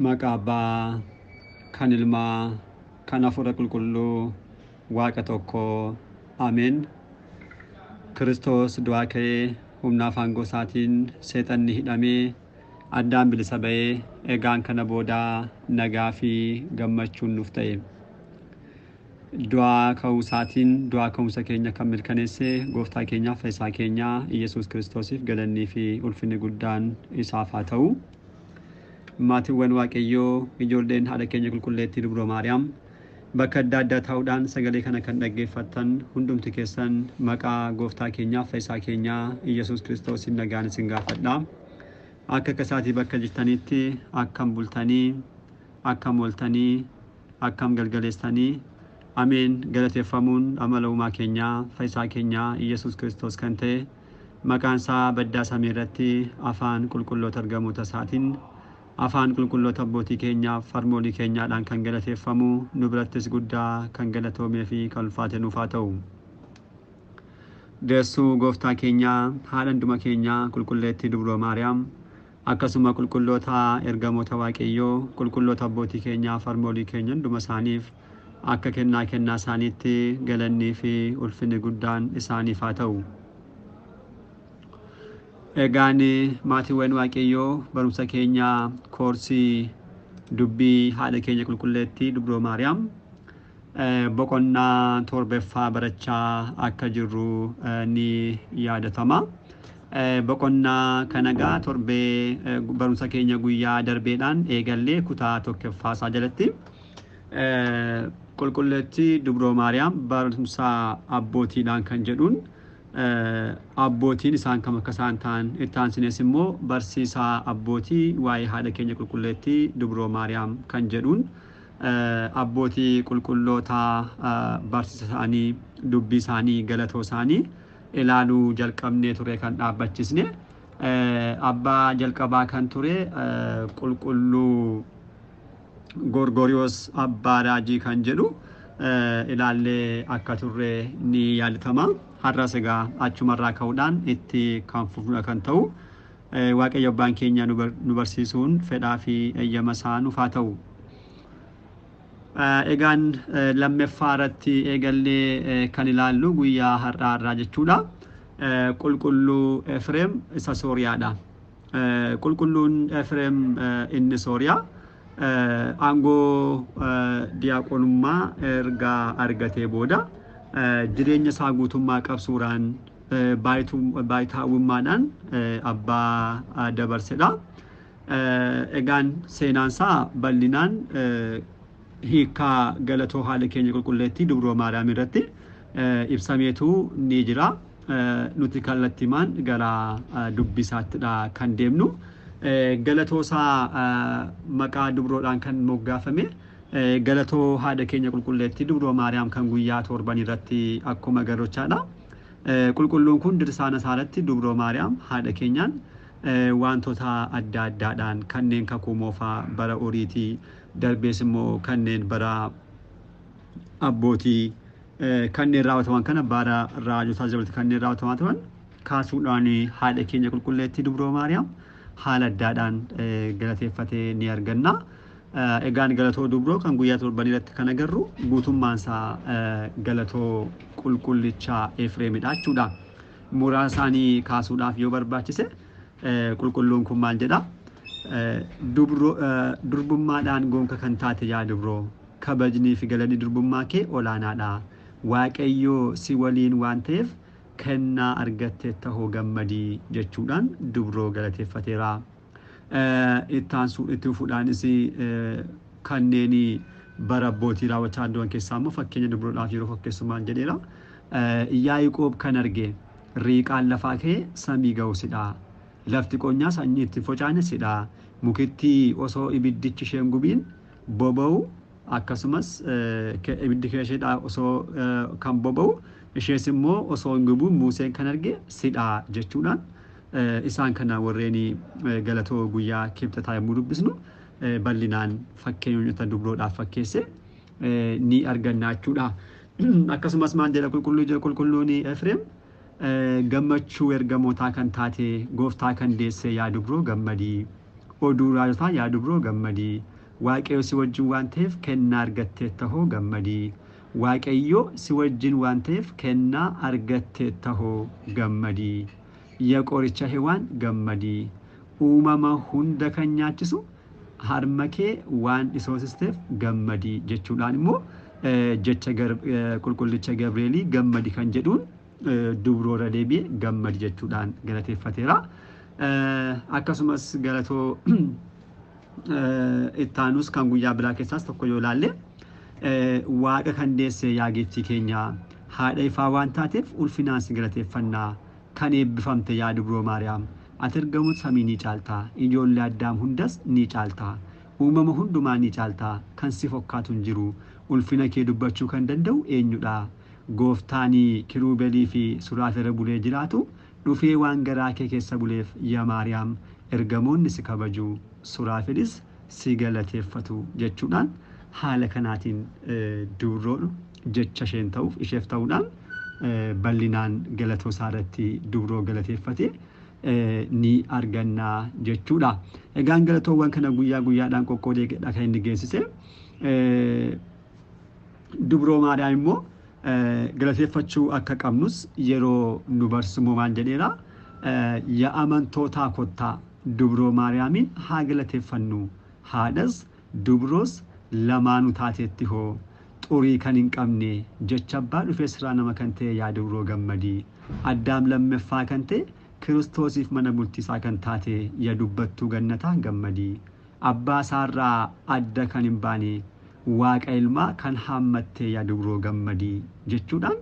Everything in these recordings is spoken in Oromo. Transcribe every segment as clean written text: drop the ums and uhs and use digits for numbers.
Maqaa Abbaa, kan Ilmaa, kan Hafuura Qulqulluu, Waaqa tokkoo. Ameen. Kiristoos du'aa ka'ee humna aangoo isaatiin seexanni hidhamee addaan bilisa ba'ee egaan kana boodaa nagaa fi gammachuun nuuf ta'e. Du'aa ka'uu isaatiin du'aa ka'umsa keenya kan mirkaneesse gooftaa keenyaaf fayyisaa keenyaa Iyyasuus Kiristoosiif galannii fi ulfinni guddaan isaaf haa ta'u. Maatiiwwan Waaqayyoo, ijoolleen haadha keenya qulqulleettii Dubroo Maariyaam, bakka adda addaa taa'uudhaan sagalee kana kan dhaggeeffattan hundumti keessan maqaa gooftaa keenyaaf fayyisaa keenyaa Iyyasuus Kiristoosiin nagaan isin gaafadha. Akka akkasaatii bakka jirtanitti akkam bultanii, akkam ooltanii, akkam galgaleessanii? Ameen. Galateeffamuun amala uumaa keenyaa fayyisaa keenyaa Iyyasuus Kiristoos kan ta'e maqaan isaa baddaa samii irratti afaan qulqulloota ergamoota isaatiin, afaan qulqulloota abbootii keenyaaf harmoolii keenyaadhaan kan galateeffamu, nu birattis guddaa kan galatoomee fi kan ulfaate nuuf haa ta'u. Deessuu gooftaa keenyaa, haadha hunduma keenyaa qulqulleettii Dubroo Maariyaam, akkasuma qulqulloota ergamoota Waaqayyoo, qulqulloota abbootii keenyaaf harmoolii keenya hunduma isaaniif akka kennaa kennaa isaaniitti galannii fi ulfinni guddaan isaaniif haa ta'u. Egaan maatiiwwan Waaqayyoo, barumsa keenya koorsii dubbii haadha keenya qulqulleettii Dubroo Maariyaam boqonnaa torbaffaa barachaa akka jirru ni yaadatama. Boqonnaa kana gaa torbee barumsa keenya guyyaa darbeedhaan eegallee kutaa tokkoffaa isaa jalatti qulqulleettii Dubroo Maariyaam barumsa abbootiidhaan kan jedhuun abbootiin isaan kam akka isaan ta'an, itti aansinees immoo barsiisaa abbootii waa'ee haadha keenya qulqulleettii Dubroo Maariyaam kan jedhuun abbootii qulqulloota barsiisa isaanii, dubbii isaanii, galatoo isaanii ilaaluu jalqabnee ture kan dhaabbachisne. Abbaa jalqabaa kan ture qulqulluu Gorgoriyoos abbaa raajii kan jedhu ilaallee akka turre ni yaadatama. Har'as egaa achumarraa ka'uudhaan itti kan fufnudha kan ta'u. Waaqayyo abbaan keenya nu barsiisuun fedhaa fi eeyyama isaa nuuf haa ta'u. Egaan lammaffaa irratti eegallee kan ilaallu guyyaa har'aa irraa jechuudha. Qulqulluu Efreem isa Sooriyaadha. Qulqulluun Efreem inni Sooriyaa aangoo diyaaqonummaa erga argatee booda jireenya isaa guutummaa qabsuudhaan baay'itaawwummaadhaan abbaa dabarsedha. Egaan seenaan isaa bal'inaan hiikaa galatoo haadha keenya qulqulleettii Dubroo Maariyaam irratti ibsameetu ni jira. Nuti kallattiimaan gara dubbisaаттidha kan deemnu. Galatoo isaa maqaa Dubroodhaan kan moggaafame galatoo haadha keenya qulqulleettii Dubroo Maariyaam kan guyyaa torban irratti akkuma agarrochaadha. Qulqulluun kun dirsaana isaa irratti Dubroo Maariyaam haadha keenyaan wantoota adda addaadhaan kanneen kakuu moofaa bara oriitii darbees immoo kanneen bara abbootii kanneen raawwataman kana bara raajotaa dabalate kanneen raawwatamaa turan kaasuudhaan haadha keenya qulqulleettii Dubroo Maariyaam haala addaadhaan galateeffatee ni arganna. Egaan galatoo Dubroo kan guyyaa torbanii irratti kan agarru guutummaan isaa galatoo qulqullichaa Efreemidha jechuudha. Muraasa isaanii kaasuudhaaf yoo barbaachise qulqulluun kun maal jedha? Durbummaadhaan gonka kan taate yaa Dubroo, kabajnii fi galanni durbummaa kee olaanaadha. Waaqayyoo si waliin waan ta'eef kennaa argatte tahoo gammadii jechuudhaan Dubroo galateeffateera. Itti fufuudhaanis kanneen bara abbootii raawwachaa turan keessaa immoo fakkeenya Dubroodhaaf yeroo fakkeessummaan jedheera. Yaaqoob kan arge riiqaan lafaa kee samii ga'u sidha. Lafti qonyaa sanyii itti facaane sidha. Mukittii osoo ibiddichi isheen gubiin boba'u, akkasumas ibiddi isheedhaa osoo kan boba'u, ishees immoo osoo hin gubuun Museen kan arge sidha jechuudhaan isaan kana warreen galatoo guyyaa kibxataa yommuu dubbisnu bal'inaan fakkeenyota Dubroodhaaf fakkeesse ni arganna jechuudha. Akkasumas maal jedha qulqulluun Efreem? Gammachuu ergamootaa kan taate, gooftaa kan deesse yaa Dubroo gammadii. Oduu raajotaa yaa dubroo gammadii. Waaqayyo si wajjin waan ta'eef kennaa argatteetta hoo gammadii. Waaqayyo si wajjin waan ta'eef kennaa argatteetta hoo gammadii. Ya qoricha Hewaan gammadii. Uumama hunda kan nyaachisu harma kee waan dhisoosisteef gammadii jechuudhaan immoo jecha qulqullicha Gabreelii gammadi kan jedhuun dubroo irra deebi'ee gammadi jechuudhaan galateeffateera. Akkasumas galatoo ittaanus kan guyyaa biraa keessaas tokko yoo ilaalle, Waaqa kan deesse yaa geettii keenya, haadha ifaa waan taateef ulfinaan si galateeffannaa. Kan eebbifamte yaa dubroo Maariyaam, ati ergamoota samii ni caalta, ijoollee Addaam hundas ni caalta, uumama hundumaa ni caalta, kan si fokkaatu hin jiru. Ulfina kee dubbachuu kan danda'u eenyudha? Gooftaanii kiruubelii fi suraafela bulee jiraatu dhufee waan garaa kee keessa buleef, yaa Maariyaam, ergamoonni si kabaju, suraafelis si galateeffatu jechuudhaan haala kanaatiin dubroon jecha isheen ta'uuf isheef ta'uudhaan bal'inaan galatoo isaa irratti dubroo galateeffate ni arganna jechuudha. Egaan galatoowwan kana guyyaa guyyaadhaan qoqqoodee kan inni geessise. Dubroo Maariyaam immoo galateeffachuu akka qabnus yeroo nu barsiisu maal jedheera? Yaa amantootaa kottaa dubroo Maariyaamiin haa galateeffannu, haadhas dubroos lamaanuu taateetti hoo, xurii kan hin qabne jecha abbaa dhufee siraa nama kan ta'e yaa dubroo gammadii, Addaam lammaffaa kan ta'e Kiristoosiif mana bultiisaa kan taate yaa dubbattuu gannataa gammadii, abbaa isaarraa adda kan hin baane Waaqa ilmaa kan haammattee yaa dubroo gammadii jechuudhaan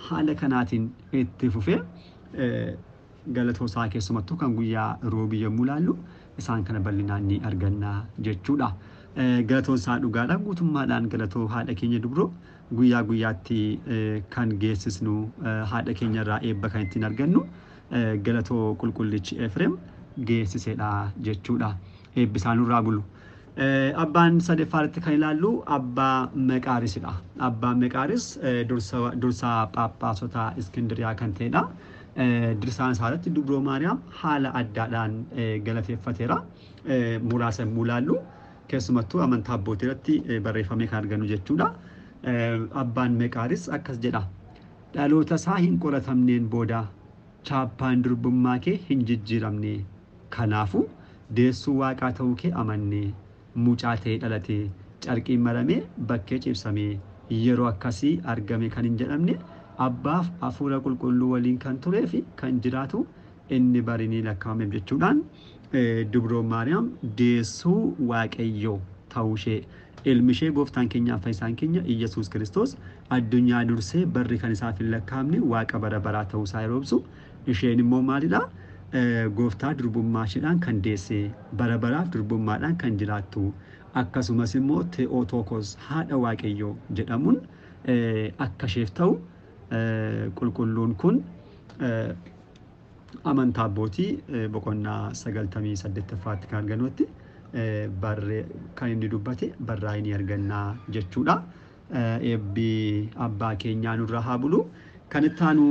haala kanaatiin itti fufee galatoo isaa keessumattuu kan guyyaa roobii yommuu ilaallu isaan kana bal'inaan ni arganna jechuudha. Galatoon isaa dhugaadha. Guutummaadhaan galatoo haadha keenya dubroo guyyaa guyyaatti kan geessisnu, haadha keenya irraa eebba kan ittiin argannu galatoo qulqullichi Efreem geessisedha jechuudha. Eebbi isaa nurraa bulu. Abbaan sadeffaarratti kan ilaallu abbaa Meqaarisidha. Abbaan Meqaaris dursaa Phaaphaasota Iskindiriyaa kan ta'edha. Dirsaan isaa irratti dubroo Maariyaam haala addaadhaan galateeffateera. Muraasa yommuu ilaallu keessumattuu amantaa abbootii irratti barreeffamee kan argannu jechuudha. Abbaan Meqaaris akkas jedha. Dhaloota isaa hin qoratamneen booda chaappaan durbummaa kee hin jijjiiramne. Kanaafuu deessuu waaqaa ta'uu kee amanne. Mucaa ta'ee dhalate, carqiin maramee bakkee cibsamee yeroo akkasii argame kan hin jedhamne, abbaaf hafuura qulqulluu waliin kan turee fi kan jiraatu inni barinii lakkaa'ameef jechuudhaan dubroo Maariyaam deessuu Waaqayyoo ta'uu ishee, ilmi ishee gooftaan keenyaaf fayyisaan keenya Iyyasuus Kiristoos addunyaa dursee barri kan isaaf hin lakkaa'amne Waaqa bara baraa ta'uu isaa yeroo ibsu, isheen immoo maalidha? Gooftaa durbummaa isheedhaan kan deesse, bara baraaf durbummaadhaan kan jiraattu, akkasumas immoo Te'ootokos haadha Waaqayyoo jedhamuun akka isheef ta'u qulqulluun kun amantaa abbootii boqonnaa 98ffaatti kan argannutti barree kan inni dubbate barraa'ee ni argannaa jechuudha. Eebbi abbaa keenyaa nurra haa bulu. Kan itti aanu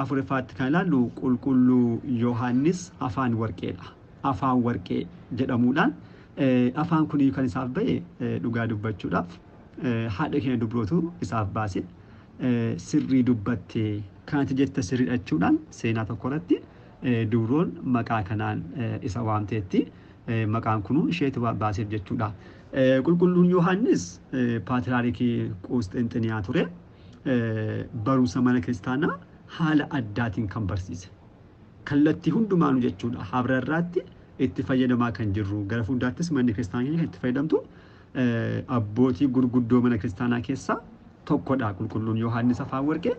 afuraffaatti kan ilaallu qulqulluu Yohaannis afaan warqeedha. Afaan warqee jedhamuudhaan afaan kun kan isaaf ba'e, dhugaa dubbachuudhaaf haadha keenya dubrootu isaaf baase. Sirrii dubbattee, kanatti jette sirrii jechuudhaan seenaa tokko irratti dubroon maqaa kanaan isa waamteetti. Maqaan kunuu isheetu baaseef jechuudha. Qulqulluun Yohaannis paatriyaarikii Qusxinxiniyaa ture. Barumsa mana kiristaanaa haala addaatiin kan barsiise. Kallattii hundumaanuu jechuudha. Habra irraatti itti fayyadamaa kan jirru. Gara fuulduraattis manni kiristaanaa kan itti fayyadamtu abbootii gurguddoo mana kiristaanaa keessaa tokkodha. Qulqulluun Yohaannis afaan warqee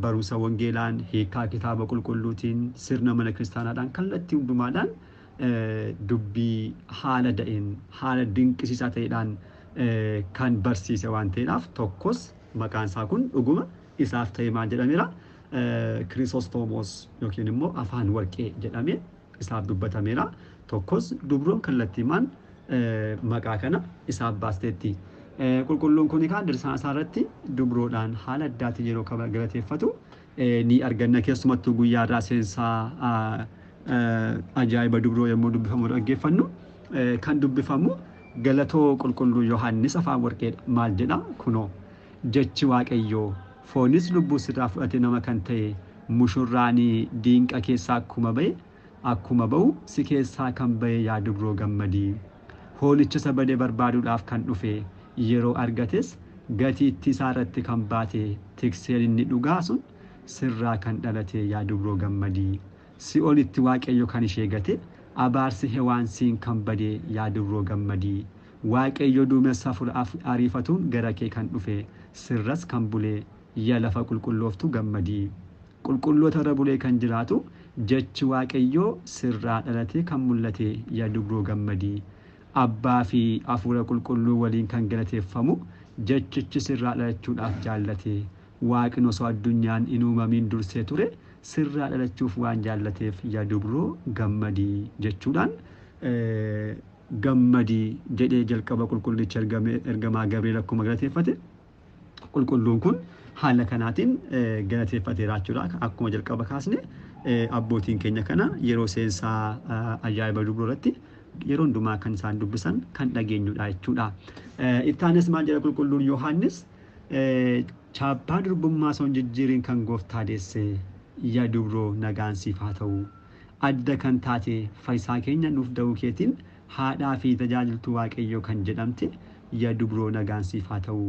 barumsa wangeelaan, hiikaa kitaaba qulqulluutiin, sirna mana kiristaanaadhaan kallattii hundumaadhaan dubbii haala da'een, haala dinqisiisaa ta'eedhaan kan barsiise waan ta'eedhaaf tokkos maqaan isaa kun dhuguma isaaf ta'e. Maal jedhameera? Kirisostoomos yookiin immoo afaan warqee jedhamee isaaf dubbatameera. Tokkos dubroon kallattiimaan maqaa kana isaaf baasteetti. Qulqulluun kun kan dirsaan isaa irratti dubroodhaan haala addaatiin yeroo galateeffatu ni arganna, keessumattuu guyyaa irraa seensaa Ajaa'iba Dubroo yommuu dubbifamu dhaggeeffannu kan dubbifamu galatoo qulqulluu Yohaannis Afaan Warqeedha. Maal jedha kunoo jechi Waaqayyoo foonis lubbuu sirraa fudhate nama kan ta'e mushurraanii diinqa keessaa akkuma ba'e akkuma ba'u si keessaa kan ba'e yaa dubroo gammadii. Hoolicha isa bade barbaaduudhaaf kan dhufe yeroo argates gatiittii isaa irratti kan baate tikseen inni dhugaa sun sirraa kan dhalate yaa dubroo gammadii. Si'olitti Waaqayyo kan ishee gate abaarsi hewaan siin kan bade yaa dubroo gammadii. Waaqayyo duumessa ariifatuun gara kee kan dhufe sirras kan bule yaa lafa qulqullooftu gammadii. Qulqulloota irra bulee kan jiraatu jechi Waaqayyoo sirraa dhalatee kan mul'ate yaa dubroo gammadii. Abbaa fi hafuura qulqulluu waliin kan galateeffamu jechichi sirraa dhalachuudhaaf jaallate. Waaqni osoo addunyaan hin uumamiin dursee ture sirraa dhalachuuf waan jaallateef yaa dubroo gammadii jechuudhaan gammadii jedhee jalqaba qulqullicha ergamaa Gabriel akkuma galateeffate qulqulluun kun haala kanaatiin galateeffateera jechuudha. Akkuma jalqaba kaasne abbootiin keenya kana yeroo seensaa Ajaa'iba Dubroo irratti yeroo hundumaa kan isaan dubbisan kan dhageenyudha jechuudha. Ittaanis maal jedha qulqulluun Yohaannis chaappaa durbummaa osoo hin jijjiiriin kan gooftaa deesse yaa dubroo nagaan siif haa ta'u. Adda kan taate fayyisaa keenya nuuf da'uu keetiin haadhaa fi tajaajiltuu Waaqayyoo kan jedhamte yaa dubroo nagaan siif haa ta'u.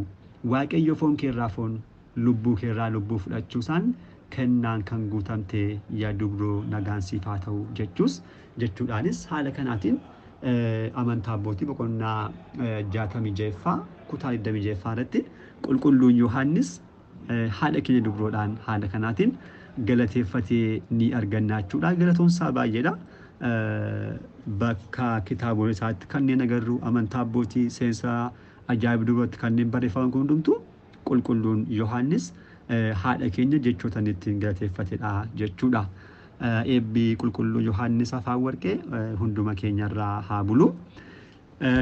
Waaqayyo foon keerraa foon lubbuu keerraa lubbuu fudhachuusaan kennaan kan guutamte yaa dubroo nagaan siif haa ta'u jechuus jechuudhaanis haala kanaatiin amantaa abbootii boqonnaa 66ffaa kutaa 26ffaa irratti qulqulluun Yohaannis haadha keenya dubroodhaan haala kanaatiin galateeffatee ni arganna jechuudha. Galatoonsaa baay'eedha. Bakka kitaabolee isaatti kanneen agarru amantaa abbootii seensaa Ajaa'iba Dubrootti kanneen barreeffaman kun hundumtuu qulqulluun Yohaannis haadha keenya jechoota inni ittiin galateeffatedha jechuudha. Eebbi qulqulluu Yohaannis Afaan Warqee hunduma keenyarraa haa bulu.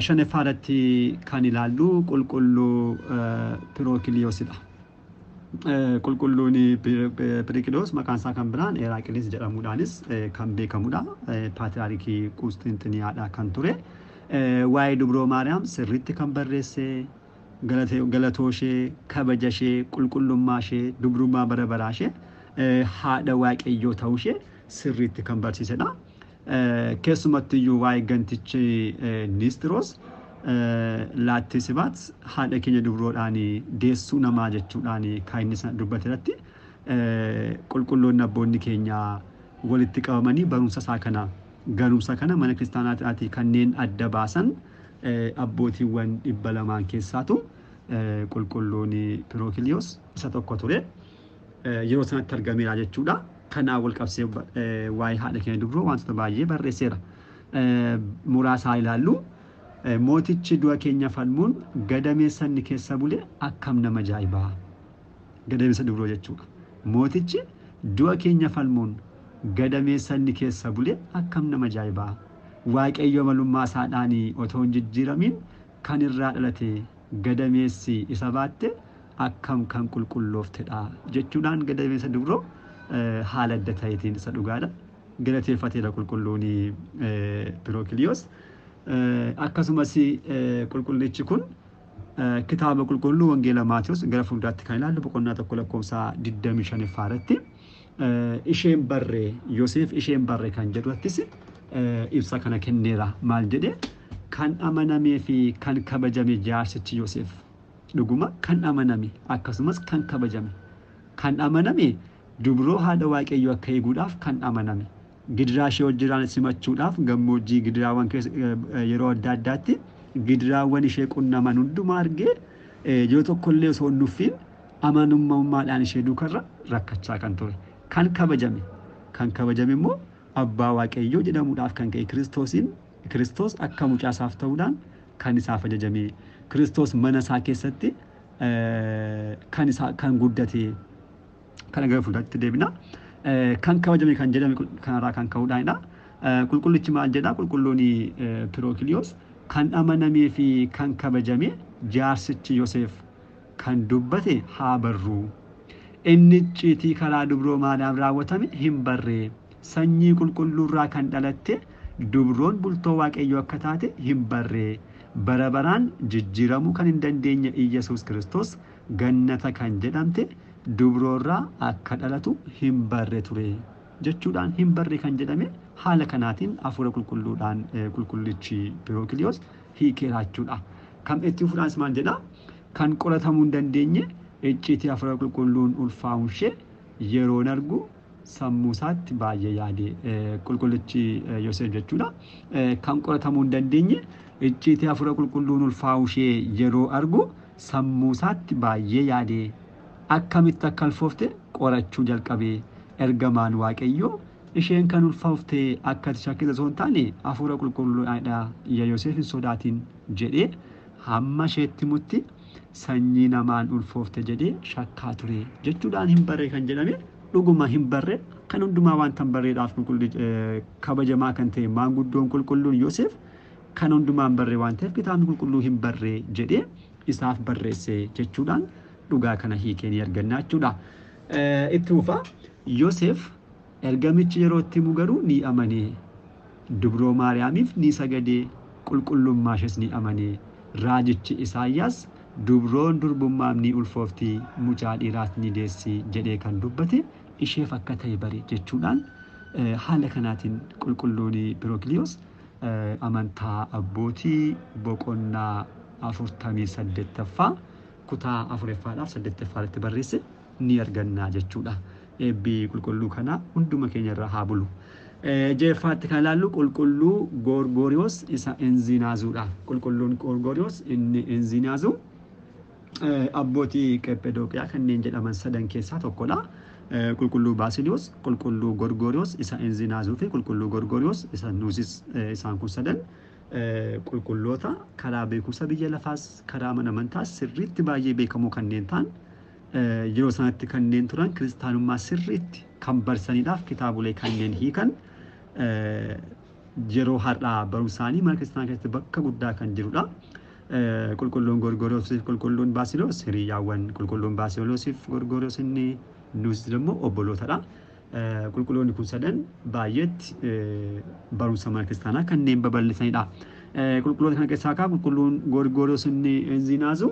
Shanaffaa irratti kan ilaallu qulqulluu Pirookiliyoosidha. Qulqulluun Pirikiloos maqaan isaa kan biraan Eraaqiliis jedhamuudhaanis kan beekamudha. Paatriyaarikii Qusxinxiniyaadha kan ture. Waa'ee Dubroo Maariyaam sirriitti kan barreesse galatoo ishee, kabaja ishee, qulqullummaa ishee, dubrummaa bara baraa ishee, haadha Waaqayyoo ta'uu ishee sirriitti kan barsiisedha. Keessumatti iyyuu waa'ee gantichi Nistiroos Laattisibaat haadha keenya dubroodhaan deessuu namaa jechuudhaan kan inni dubbate irratti qulqulloonni abboonni keenya walitti qabamanii barumsa isaa kana galumsa kana mana kiristaanaatii kanneen adda baasan abbootiiwwan 200 keessaatu qulqulluun Pirookiliyoos isa tokko ture. Yeroo sanatti argameera jechuudha. Kanaan wal qabsee waa'ee haadha keenya dubroo wantoota baay'ee barreesseera. Muraasaa ilaallu. Mootichi du'a keenya falmuun gadameessa inni keessa bule akkam nama ajaa'ibaa. Gadameessa dubroo jechuudha. Mootichi du'a keenya falmuun gadameessa inni keessa bule akkam nama ajaa'ibaa. Waaqayyo malummaa isaadhaan otoo hin jijjiiramiin kan irraa dhalate gadameessi isa baatte akkam kan qulqullooftedha jechuudhaan gadameessa dubroo haala adda ta'eetiin isa dhugaadha. Galateeffateera qulqulluun Pirookiliyoos. Akkasumas qulqullichi kun kitaaba qulqulluu Wangeela Maatiyus gara fuulduraatti kan ilaallu boqonnaa 1 lakkoofsa 25 irratti isheen barree Yoseef isheen barree kan jedhuattis ibsa kana kenneera. Maal jedhee kan amanamee fi kan kabajame jaarsichi Yoseef dhuguma kan amaname akkasumas kan kabajame kan amaname dubroo haadha Waaqayyoo akka eeguudhaaf kan amaname gidiraa ishee hojiraan simachuudhaaf gammoojjii gidiraawwan yeroo adda addaatti gidiraawwan ishee qunnaman hundumaa argee yeroo tokkollee osoo hin nuffiin amanamummaadhaan ishee duukarra rakkachaa kan ture kan kabajame immoo abbaa Waaqayyoo jedhamuudhaaf kan ka'e Kiristoos akka mucaa isaaf ta'uudhaan kan isaaf ajajame Kiristoos mana isaa keessatti kan isaa kan guddate kana gara fuulduraatti deebina. Kan kabajame kan jedhame kanarraa kan ka'uudhaanidha. Qulqullichi maal jedha? Qulqulluun Pirookiliyoos kan amanamee fi kan kabajame jaarsichi Yoseef kan dubbate haa barru. Inni icciitii karaa dubroo Maariyaam raawwatame hin barree. Sanyii qulqulluurraa kan dhalatte dubroon bultoo Waaqayyoo akka taate hin barree. Bara baraan jijjiiramuu kan hin dandeenye Iyyasuus Kiristoos gannata kan jedhamte dubroorraa akka dhalatu hin barre ture jechuudhaan hin barre kan jedhame haala kanaatiin hafuura qulqulluudhaan qulqullichi Pirookiliyoos hiikeera jechuudha. Kan itti fuudhaanis maal jedhaa? Kan qoratamuu hin dandeenye icciitii hafuura qulqulluun ulfaa'uun ishee yeroon argu sammuu isaatti baay'ee yaade qulqullichi Yoseef jechuudha. Kan qoratamuu hin dandeenye icciitii hafuura qulqulluun ulfaa'uu ishee yeroo argu sammuu isaatti baay'ee yaade akkamitti akka ulfoofte qorachuu jalqabe. Ergamaan Waaqayyoo isheen kan ulfoofte akka ati shakkite osoo hin taane hafuura qulqulluudhaanidha, yaa Yoseef hin sodaatin jedhee hamma isheetti himutti sanyii namaan ulfoofte jedhee shakkaa ture jechuudhaan hin barre kan jedhame dhuguma hin barre. Kan hundumaa wanta hin barreedhaaf kabajamaa kan ta'e maanguddoon qulqulluun Yoseef kan hundumaa hin barre waan ta'eef kitaabni qulqulluu hin barre jedhee isaaf barreesse jechuudhaan dhugaa kana hiikee ni arganna jechuudha. Itti fufa Yoseef ergamichi yeroo itti himu garuu ni amane. Dubroo Maariyaamiif ni sagadee, qulqullummaa ishees ni amane. Raajichi Isaayyaas dubroon durbummaaf ni ulfoofti, mucaa dhiiraas ni deessi jedhee kan dubbate isheef akka ta'e bare jechuudhaan haala kanaatiin qulqulluun Pirookiliyoos amantaa abbootii boqonnaa 48ffaa kutaa 4ffaadhaaf 8ffaa irratti barreesse ni arganna jechuudha. Eebbi qulqulluu kanaa hunduma keenya irra haa bulu. Jeffaatti kan ilaallu qulqulluu Gorgoriyoos isa Enzinaazuudha. Qulqulluun Gorgoriyoos inni Enzinaazu abbootii Qephedooqiyaa kanneen jedhaman sadan keessaa tokkodha. Qulqulluu Baasiliyoos, qulqulluu Gorgoriyoos isa Enzinaazuu fi qulqulluu Gorgoriyoos isa Nuusis, isaan kun sadan qulqulloota karaa beekumsa biyya lafaas karaa mana amantaas sirriitti baay'ee beekamoo kanneen ta'an, yeroo sanatti kanneen turan kiristaanummaa sirriitti kan barsaniidhaaf kitaabolee kanneen hiikan, yeroo har'aa barumsaanii mana kiristaanaa keessatti bakka guddaa kan jirudha. Qulqulluun Gorgoriyoosif qulqulluun Baasiloos hiriyaawwan, qulqulluun Baasiloosiif Gorgoriyoos inni Nuusis immoo obbolootadha. Qulqulloonni kun sadan baay'eetti barumsa mana kiristaanaa kanneen babal'isanidha. Qulqulloota kana keessaa kaa qulqulluun Gorgoriyoos inni Enzinaazu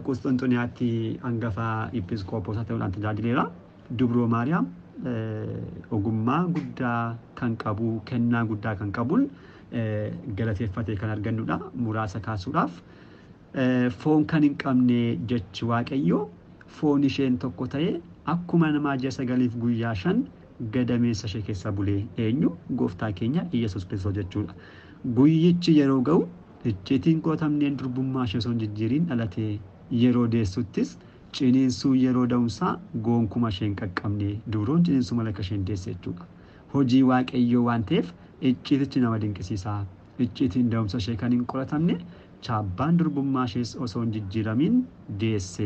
Qusxanxuniyaatti hangafa Episkooposaa ta'uudhaan tajaajileera. Dubroo Maariyaam ogummaa guddaa kan qabu, kennaa guddaa kan qabuun galateeffatee kan argannudha. Muraasa kaasuudhaaf foon kan hin qabne jechi Waaqayyoo foon isheen tokko ta'ee akkuma namaa ji'a 9 guyyaa 5 gadameessa ishee keessa bulee, eenyu? Gooftaa keenya Iyyasuus Kiristoos jechuudha. Guyyichi yeroo ga'u icciitiin qoratamneen durbummaa ishee osoo hin jijjiiriin dhalate. Yeroo deessuttis ciniinsuu yeroo da'umsaa goonkuma isheen qaqqabne, dubroon ciniinsuu malee akka isheen deesse jechuudha. Hojii Waaqayyoo waan ta'eef icciitichi nama dinqisiisa. Icciitiin da'umsa ishee kan hin qoratamne, chaabbaan durbummaa ishees osoo hin jijjiiramiin deesse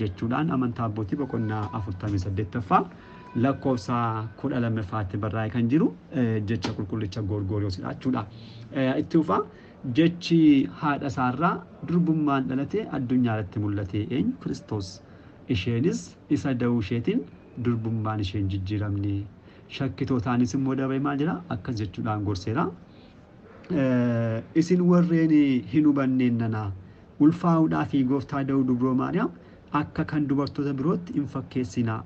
jechuudhaan amantaa abbootii boqonnaa 48ffaa lakkoofsa 12ffaatti barraa'e kan jiru jecha qulqullicha Gorgoriyoosidha jechuudha. Itti fufaa jechi haadha isaarraa durbummaan dhalate addunyaa irratti mul'ate, eenyu? Kiristoos. Isheenis isa da'uu isheetiin durbummaan isheen jijjiiramne. Shakkitootaanis immoo dabalee maal jedha? Akkas jechuudhaan gorseera. Isin warreen hin hubanneen nana, ulfaa'uudhaa fi gooftaa da'uu dubroo Maariyaam akka kan dubartoota birootti hin fakkeessinaa.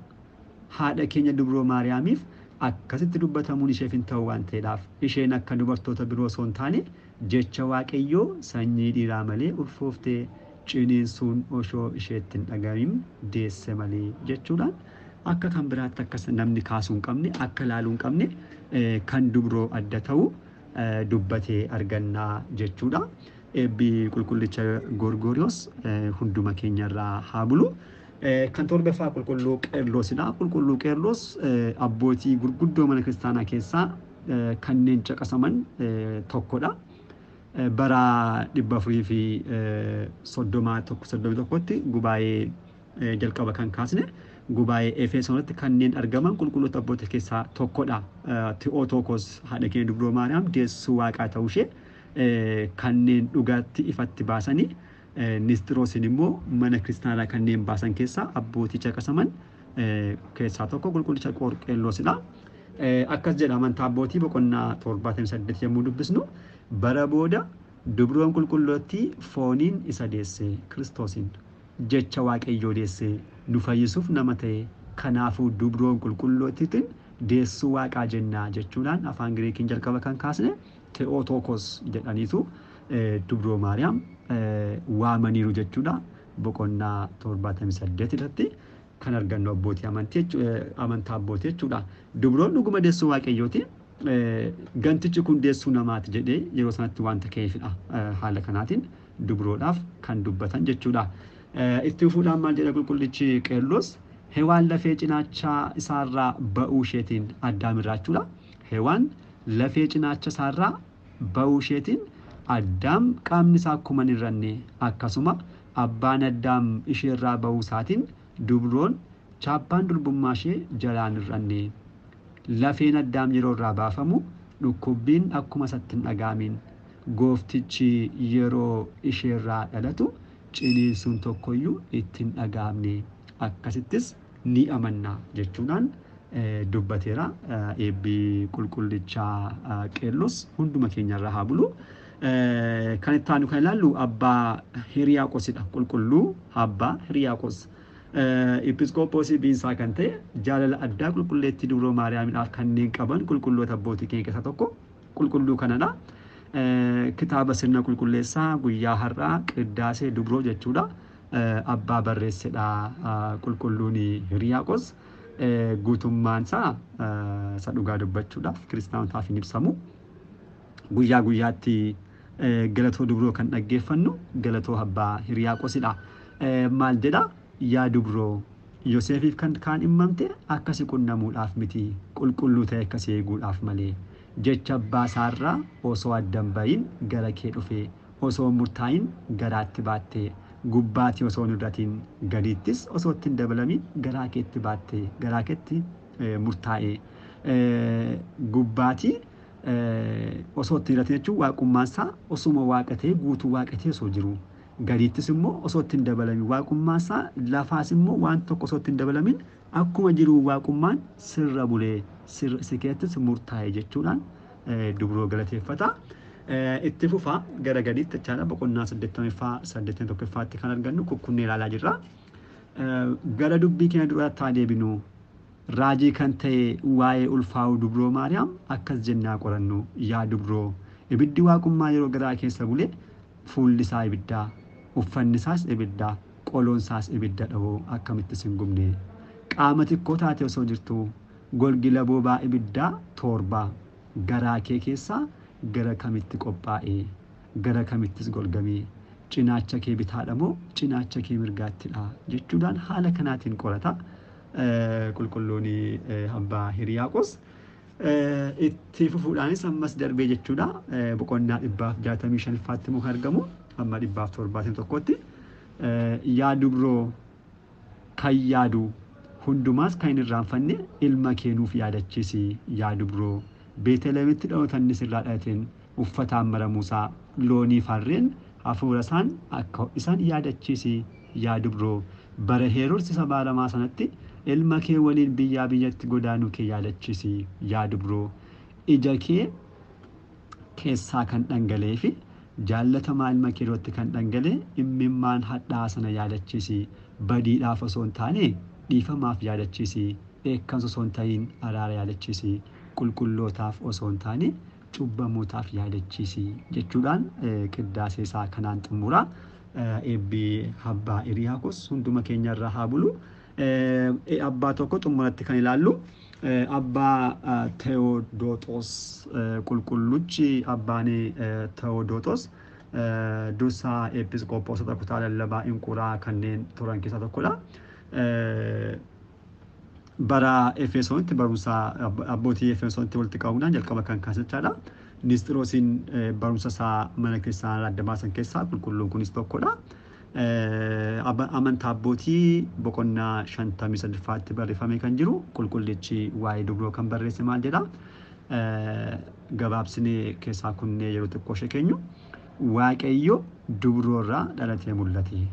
Haadha keenya dubroo Maariyaamiif akkasitti dubbatamuun isheef hin ta'u waan ta'eedhaaf, isheen akka dubartoota biroo osoo hin taane jecha Waaqayyoo sanyii dhiiraa malee ulfooftee, ciniinsuun osoo isheetti hin dhagahin deesse malee jechuudhaan akka kan biraatti akka namni kaasuu hin qabne, akka ilaaluu hin qabne kan dubroo adda ta'u dubbatee argannaa jechuudha. Eebbi qulqullicha Gorgoriyoos hunduma keenyarraa haa bulu. Kan torbaffaa qulqulluu Qeerloosidha. Qulqulluu Qeerloos abbootii gurguddoo mana kiristaanaa keessaa kanneen caqasaman tokkodha. Bara 430 31tti gubaa'ee jalqaba kan kaasne gubaa'ee Efesoonitti kanneen argaman qulqulloota abboota keessaa tokkodha. Ti'ootokos haadha keenya dubroo Maariyaam deessuu waaqaa ta'uu ishee kanneen dhugaatti ifatti baasanii, Nisxiroosiin immoo mana kiristaanaa kanneen baasan keessaa abbootii caqasaman keessaa tokko qulqullicha Qeerloosidha. Akkas jedha amantaa abbootii boqonnaa 78 yommuu dubbisnu, bara booda dubroon qulqulloottii fooniin isa deesse, Kiristoosiin jecha Waaqayyoo deesse, nu fayyisuuf nama ta'e, kanaafuu dubroon qulqulloottiitiin deessuu Waaqaa jennaa jechuudhaan afaan Giriikiin jalqaba kan kaasne Te'ootokos jedhaniitu dubroo Maariyaam waamaniiru jechuudha. Boqonnaa 78 irratti kan argannu abbootii amantii amantaa abbootii jechuudha. Dubroon dhuguma deessuu Waaqayyooti. Gantichi kun deessuu namaati jedhee yeroo sanatti wanta ka'eefidha. Haala kanaatiin dubroodhaaf kan dubbatan jechuudha. Itti fufuudhaan maal jedha qulqullichi Qeerlos? Hewaan lafee cinaacha isaarraa ba'uu isheetiin Addaam irraa jechuudha. Hewaan lafee cinaacha isaarraa ba'uu isheetiin Addaam qaamni isaa akkuma hin hir'anne, akkasuma abbaan Addaam isheerraa ba'uu isaatiin dubroon chaappaan durbummaa ishee jalaan hir'anne. Lafeen Addaam yeroo irraa baafamu dhukkubbiin akkuma isatti hin dhaga'amin, gooftichi yeroo isheerraa dhalatu ciniinsuun tokkoyyuu itti hin dhaga'amne, akkasittis ni amanna jechuudhaan dubbateera. Eebbi qulqullichaa Qeerlos hunduma keenyarraa haa bulu. Kan itti aanu kan ilaallu abbaa Hiriyaaqosidha. Qulqulluu abbaa Hiriyaaqos. Episkoopoosii Biinsaa kan ta'e jaalala addaa qulqulleettii dubroo Maariyaamiidhaaf kanneen qaban qulqulloota abbootii keenya keessaa tokko qulqulluu kanadha. Kitaaba sirna qulqulleessaa guyyaa har'aa qiddaasee dubroo jechuudha. Abbaa barreessedha qulqulluun Hiriyaaqos. Guutummaan isaa isa dhugaa dubbachuudhaaf kiristaanotaaf hin ibsamu. Guyyaa guyyaatti galatoo dubroo kan dhaggeeffannu galatoo abbaa Hiriyaaqosidha. Maal jedha? Yaa dubroo, Yoseefiif kan kaan himmamte akkasi qunnamuudhaaf miti, qulqulluu ta'e akkasi eeguudhaaf malee. Jecha abbaa isaarraa osoo addan bahin gara kee dhufe, osoo murtaa'in garaatti baatte, gubbaatii osoo hin hir'atin gadiittis osoo ittiin dabalamin garaa keetti baatte, garaa keetti murtaa'e. Gubbaatii osoo ittiin hir'atin jechuun waaqummaan isaa osuma waaqa ta'e guutuu waaqa ta'e osoo jiru. Gadiittis immoo osoo ittiin dabalamin waaqummaan isaa, lafaas immoo waan tokko osoo ittiin dabalamin akkuma jiru waaqummaan sirra bulee si keessattis murtaa'e jechuudhaan dubroo galateeffata. Itti fufaa gara gadiitti jechaadha boqonnaa 80ffaa 81ffaatti kan argannu kukkunnee ilaalaa jirra. Gara dubbii keenya duraatti haa deebinu. Raajii kan ta'e waa'ee ulfaa'uu dubroo Maariyaam akkas jennaa qorannu. Yaa dubroo, ibiddi waaqummaa yeroo garaa keessa bule fuulli isaa ibiddaa, uffanni isaas ibidda, qoloon isaas ibidda dhahoo akkamittis hin gubne. Qaama xiqqoo taate osoo jirtu golgi laboobaa ibiddaa 7 garaa kee keessaa gara kamitti qophaa'e, gara kamittis golgame, cinaacha kee bitaadha moo cinaacha kee mirgaattidha jechuudhaan haala kanaatiin qorata. Qulqulluun abbaa Hiriyaaqos. Itti fufuudhaanis ammas darbee jechuudha boqonnaa 165ffaatti immoo kan argamu amma 171tti. Yaa dubroo, kan yaadu hundumaas kan hin irraanfanne ilma kee nuuf yaadachiisi. Yaa dubroo, Beetelemitti dhaloota sirraa dhalateen uffataan maramuusaa, loonii farreen hafuura isaan akka ho'isan yaadachiisi. Yaa dubroo, bara Heroodis isa baaramaa sanatti ilma kee waliin biyyaa biyyatti godaanuu kee yaadachiisi. Yaa dubroo, ija kee keessaa kan dhangala'ee fi jaallatamaa ilma kee irratti kan dhangala'e imimmaan hadhaa sana yaadachiisi. Badiidhaaf osoo hin taane dhiifamaaf yaadachiisi. Dheekkamsa osoo hin ta'in araara yaadachiisi. Qulqullootaaf osoo hin taane cubbamootaaf yaadachiisi jechuudhaan qiddaasee isaa kanaan xumura. Eebbi abbaa Hiriyaaqos hunduma keenya irraa haa bulu. Abbaa tokko xumuratti kan ilaallu abbaa Tewoodooxos, qulqulluchi abbaan Tewoodooxos dursaa eepiskoopoosota kutaa lallabaa Inquraa kanneen turan keessaa tokkodha. Bara Efesoonitti barumsa abbootii Efesoonitti walitti qabamuudhaan jalqaba kan kaasan jechaadha. Nisxiroosiin barumsa isaa mana kiristaanaa adda baasan keessaa qulqulluun kunis tokkodha. Amantaa abbootii boqonnaa 53ffaatti barreeffamee kan jiru qulqullichi waa'ee dubroo kan barreesse maal jedha? Gabaabsinee keessaa kunnee yeroo xiqqoo ishee keenyu, Waaqayyo dubroorraa dhalatee mul'ate.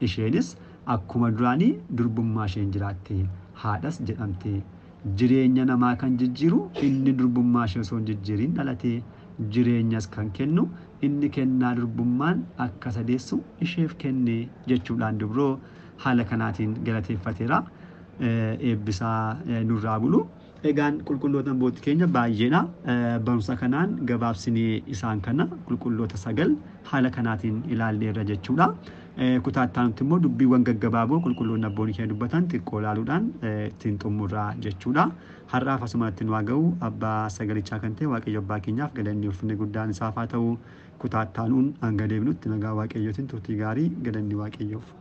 Isheenis akkuma duraanii durbummaa isheen jiraatte, haadhas jedhamte. Jireenya namaa kan jijjiiru inni durbummaa ishee osoo hin jijjiirin dhalatee, jireenyas kan kennu inni kennaa durbummaan akka sadeessu isheef kenne jechuudhaan dubroo haala kanaatiin galateeffateera. Eebbisaa nurraa bulu. Egaan qulqulloota abbootii keenya baay'eedha. Barumsa kanaan gabaabsinee isaan kana qulqulloota 9 haala kanaatiin ilaalleerra jechuudha. Kutaa itti aanutti immoo dubbiiwwan gaggabaaboo qulqulloonni abboonni keenya dubbatan xiqqoo ilaaluudhaan ittiin xumurraa jechuudha. Har'aaf asumatti nu haa ga'u. Abbaa sagalichaa kan ta'e Waaqayyo abbaa keenyaaf galanni ulfinni guddaan isaaf haa ta'u. Kutaa itti aanuun hanga deebinutti nagaa Waaqayyootiin turtii gaarii, galanni Waaqayyoof.